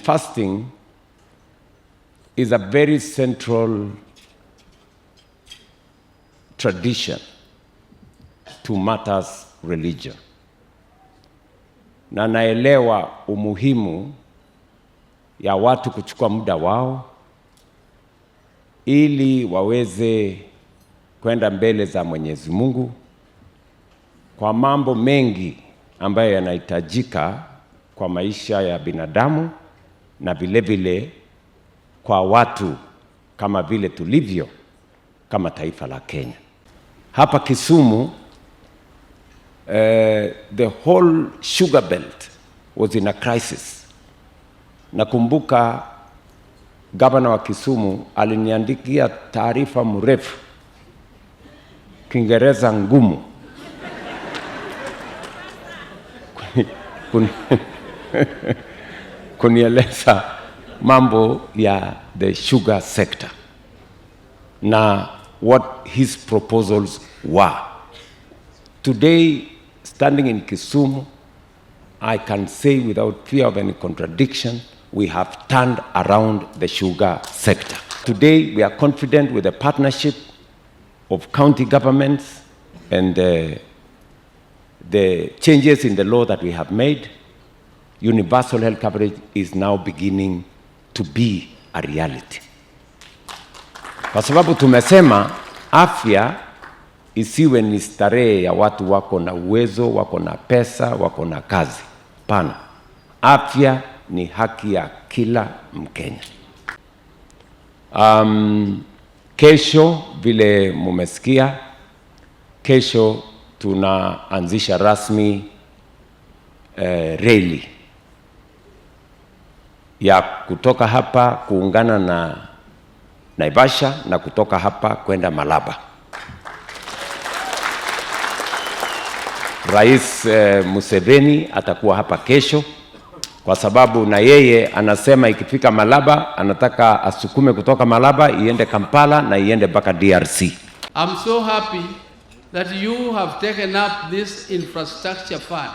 Fasting is a very central tradition to matters religion, na naelewa umuhimu ya watu kuchukua muda wao ili waweze kwenda mbele za Mwenyezi Mungu kwa mambo mengi ambayo yanahitajika kwa maisha ya binadamu na vile vile kwa watu kama vile tulivyo kama taifa la Kenya. Hapa Kisumu, the whole sugar belt was in a crisis. Nakumbuka gavana wa Kisumu aliniandikia taarifa mrefu, Kiingereza ngumu, kunieleza mambo ya the sugar sector na what his proposals were. Today, standing in Kisumu, I can say without fear of any contradiction, we have turned around the sugar sector. Today, we are confident with the partnership of county governments and the changes in the law that we have made. Universal health coverage is now beginning to be a reality. Kwa sababu tumesema afya isiwe ni starehe ya watu wako na uwezo, wako na pesa, wako na kazi. Pana, afya ni haki ya kila Mkenya. Kesho vile mumesikia, kesho tunaanzisha rasmi reli ya kutoka hapa kuungana na Naivasha na kutoka hapa kwenda Malaba. Rais Museveni atakuwa hapa kesho kwa sababu na yeye anasema ikifika Malaba anataka asukume kutoka Malaba iende Kampala na iende mpaka DRC. I'm so happy that you have taken up this infrastructure fund.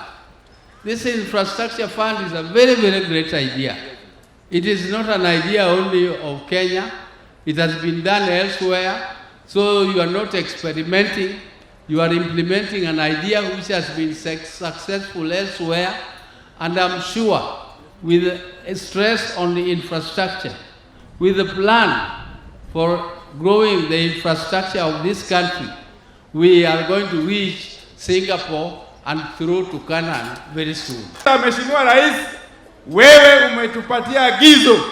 This infrastructure fund is a very, very great idea. It is not an idea only of Kenya. It has been done elsewhere. So you are not experimenting. You are implementing an idea which has been successful elsewhere. And I'm sure with stress on the infrastructure, with the plan for growing the infrastructure of this country, we are going to reach Singapore and through to Canaan very soon. Mheshimiwa Rais, wewe umetupatia agizo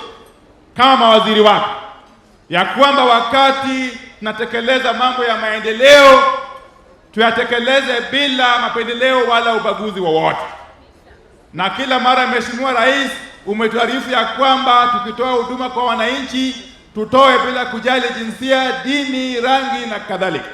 kama mawaziri wako ya kwamba wakati tunatekeleza mambo ya maendeleo tuyatekeleze bila mapendeleo wala ubaguzi wowote. Na kila mara Mheshimiwa Rais umetuarifu ya kwamba tukitoa huduma kwa wananchi tutoe bila kujali jinsia, dini, rangi na kadhalika.